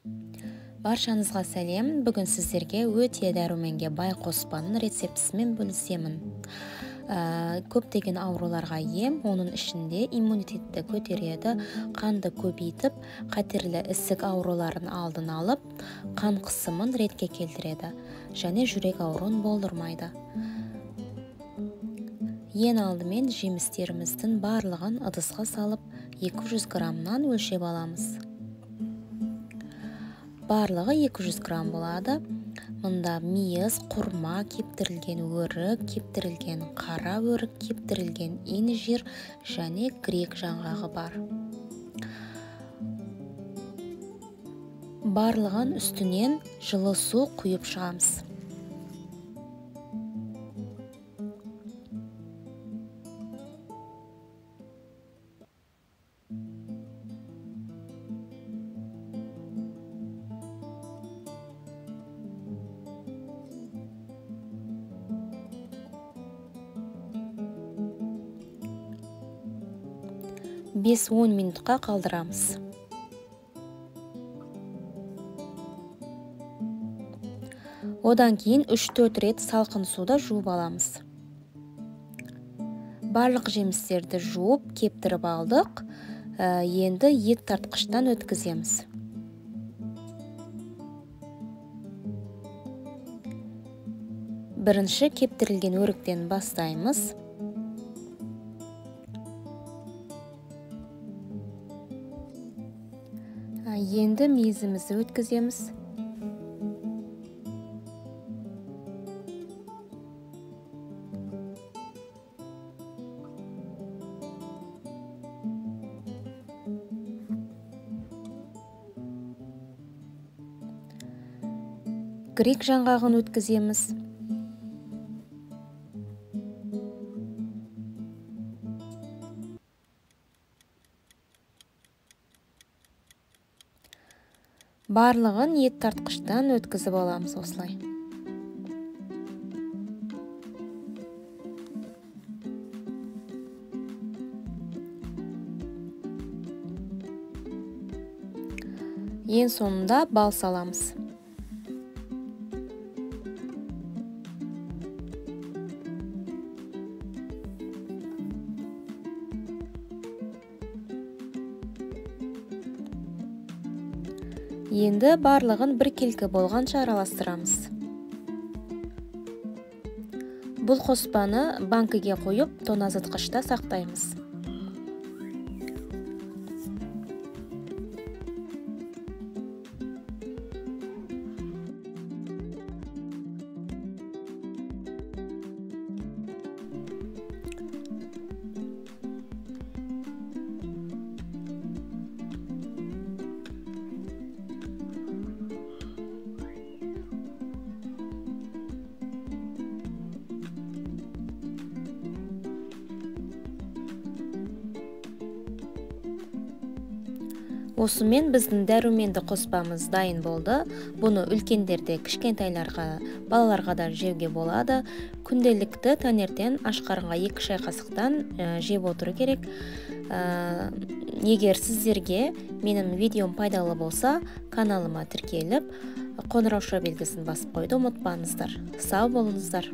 Баршаңызға сәлем. Бүгін сіздерге өте дәруменге бай қоспаның рецептісімен бөлісемін. Көптеген ауруларға ем, оның ішінде иммунитетті көтереді, қанды көбейтіп, қатерлі ісік ауруларын алдын алып, қан қысымын ретке келтіреді және жүрек ауруын болдырмайды. Ең алдымен жемістеріміздің барлығын ыдысқа салып, 200 граммнан өлшеп аламыз. Барлығы 200 грамм болады. Мұнда мейіз, құрма, кептірілген өрік, кептірілген қара өрік, кептірілген инжир және грек жаңғағы бар. Барлығын үстінен жылы су құйып шығамыз. Бес-он минутқа қалдырамыз. Одан кейін 3-4 рет салқын суда жуып аламыз. Барлық жемістерді жуып, кептіріп алдық. Енді ет тартқыштан өткіземіз. Бірінші кептірілген өріктен бастаймыз. Енді мейізімізді өткіземіз. Грек жаңғағын өткіземіз. Барлығын ет тартқыштан өткізіп аламыз осылай. Ең соңында бал саламыз. Енді барлығын біркелкі болғанша араластырамыз. Бұл қоспаны банкіге қойып, тоңазытқышта сақтаймыз. Осымен біздің дәруменді қоспамыз дайын болды. Бұны үлкендерде, кішкентайларға, балаларға да жеуге болады. Күнделікті таңертең аш қарынға 2 шай қасықтан жеп отыру керек. Егер сіздерге менің видеом пайдалы болса, каналыма тіркеліп, қоңырауша белгісін басып қоюды ұмытпаңыздар. Сау болыңыздар.